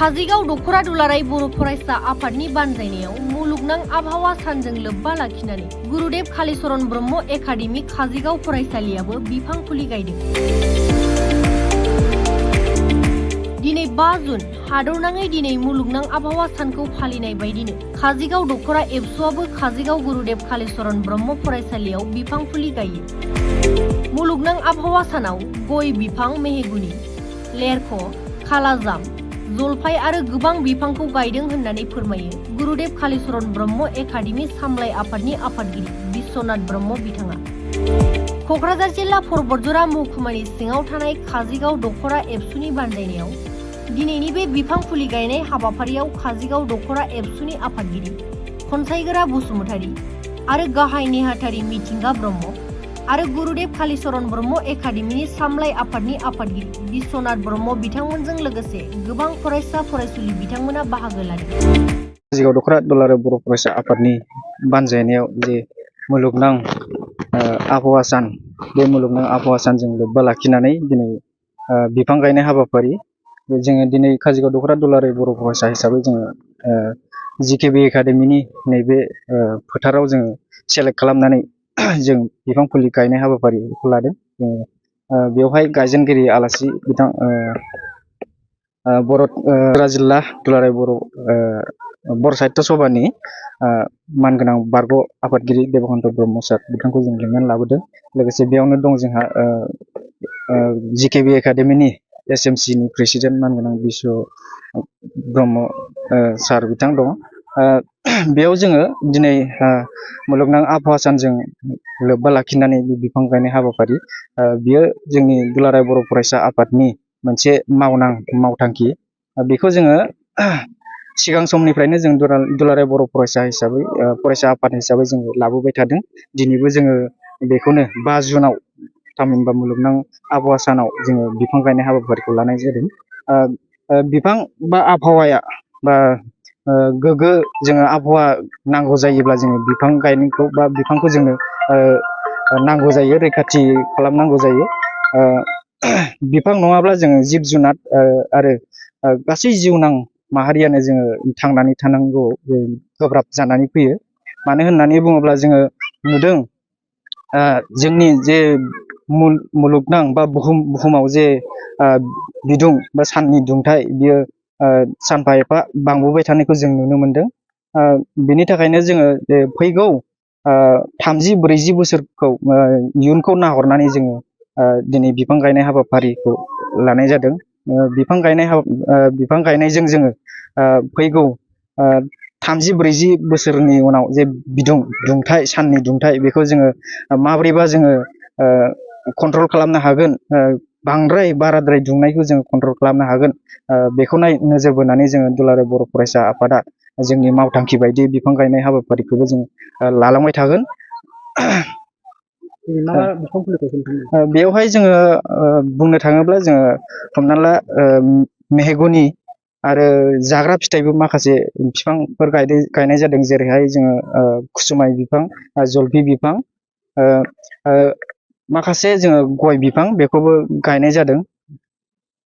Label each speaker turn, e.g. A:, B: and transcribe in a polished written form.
A: काजिगाव दखरा दुलाराय बर' फरायसा आफादनि बानजायनायाव मुलुगनां आबहावा सानजों लोब्बा लाखिनानै गुरुदेव कालीचरण ब्रह्म एकाडेमि काजिगाव फरायसालियाबो बिफां फुलि गायदों। दिनै 5 जुन हादरनाङै दिनै मुलुगनां आबहावा सानखौ फालिनाय बायदिनो काजिगाव दखरा एबसुआबो काजिगाव गुरुदेव कालीचरण ब्रह्म फरायसालियाव बिफां फुलि गायो। मुलुगनां आबहावा सानाव गय बिफां मेहेगुनि, लेरख', खालाजाम, जलफाय आरो गोबां बिफांखौ गायदों होननानै फोरमायो गुरुदेव कालीचरण ब्रह्म एकाडेमि सामलाय आफादनि आफादगिरि बिश्वनाथ ब्रह्म बिथाङा। क'क्राझार जिल्ला परबतजरा महकुमानि सिङाव थानाय काजिगाव दखरा एबसुनि बानजायनायाव दिनैनि बे बिफां फुलि गायनाय हाबाफारियाव काजिगाव दखरा एबसुनि आफादगिरि खनसायगोरा बसुमतारी आरो गाहाय नेहाथारि मिथिंगा ब्रह्म आरो गुरुदेव कालीचरण ब्रह्म एकाडेमिनि सामलाय आफादनि आफादगिरि बिश्वनाथ ब्रह्म बिथांमोनजों लोगोसे गोबां फरायसा फरायसुलि बिथांमोना बाहागो लादों।
B: काजिगाव दखरा दुलाराय बर' फरायसा आफादनि बानजायनायाव जे मुलुगनां आबहावा सान, बे मुलुगनां आबहावा सानजों लोब्बा लाखिनानै दिनै बिफां गायनाय हाबाफारि जोङो दिनै काजिगाव दखरा दुलाराय बर' फरायसा हिसाबै जोङो जिकेबि एकाडेमिनि नैबे फोथाराव जोङो सेलेक्ट खालामनानै जों बिफां फुलि गायनाय हाबाफारिखौ लादों। बेवहाय गायजेनगिरि आलासि बिथां बर' जिल्ला दुलाराय बर' साहित्य सभानि मानगोनां बारग' आफादगिरि देबकान्त ब्रह्म सार बिथांखौ जों लिंनानै लाबोदों। लोगोसे बेयावनो दं जोंहा जिकेबि एकाडेमिनि SMC नि प्रेसिडेन्ट मानगोनां बिश्व ब्रह्म सार बिथां दङ। बेयाव जोङो दिनै मुलुगनां आबहावा सानजों लोब्बा लाखिनानै बिफां गायनाय हाबाफारि बियो जोंनि दुलाराय बर' फरायसा आफादनि मोनसे मावथांखि। बेखौ जोङो सिगां समनिफ्रायनो जों दुलाराय बर' फरायसा हिसाबै फरायसा आफाद हिसाबै जोङो लाबोबाय थादों। दिनैबो जोङो बेखौनो 5 जुनाव थामहिनबा मुलुगनां आबहावा सानाव जोङो बिफां गायनाय हाबाफारिखौ लानाय जादों। बिफां बा आबहावाया बा गोग्गो जोङो आबहावा नांगौ जायोब्ला जोङो बिफां गायनायखौ बा बिफांखौ जोंनो नांगौ जायो, रैखाथि खालामनांगौ जायो। बिफां नङाब्ला जोङो जिब जुनार आरो गासै जिउनां माहारियानो जोङो थांनानै थानांगौ गोब्राब जानानै फैयो। मानो होननानै बुङोब्ला जोङो नुदों जोंनि जे मुलुगनां बा बुहुमाव जे बिदुं बा साननि दुंथाय बियो सानफा एफा बांबोबाय थानायखौ जों नुनो मोनदों। बेनि थाखायनो जोङो फैगौ 30-40 बोसोरखौ इयुनखौ नाहरनानै जोङो दिनै बिफां गायनाय हाबाफारिखौ लानाय जादों। बिफां गायनायजों जोङो फैगौ 30-40 बोसोरनि उनाव जे दुंथाय साननि दुंथाय बेखौ जोङो माबोरैबा जोङो कन्ट्रल खालामनो हागोन, बाराद्राय दुंनायखौ जोङो कन्ट्रल खालामनो हागोन, बेखौ नोजोर बोनानै जोङो दुलाराय बर' फरायसा आफादा जोंनि मावथांखि बायदि बिफां गायनाय हाबाफारिखौबो जों लालांबाय थागोन। बेवहाय जोङो बुंनो थाङोब्ला जोङो हमना ला मेहेगनि आरो जाग्रा फिथाइबो माखासे बिफांफोर गायनाय जादों। जेरैहाय जोङो कुसुमाय बिफां, जलफि बिफां, माखासे जोङो गय बिफां बेखौबो गायनाय जादों।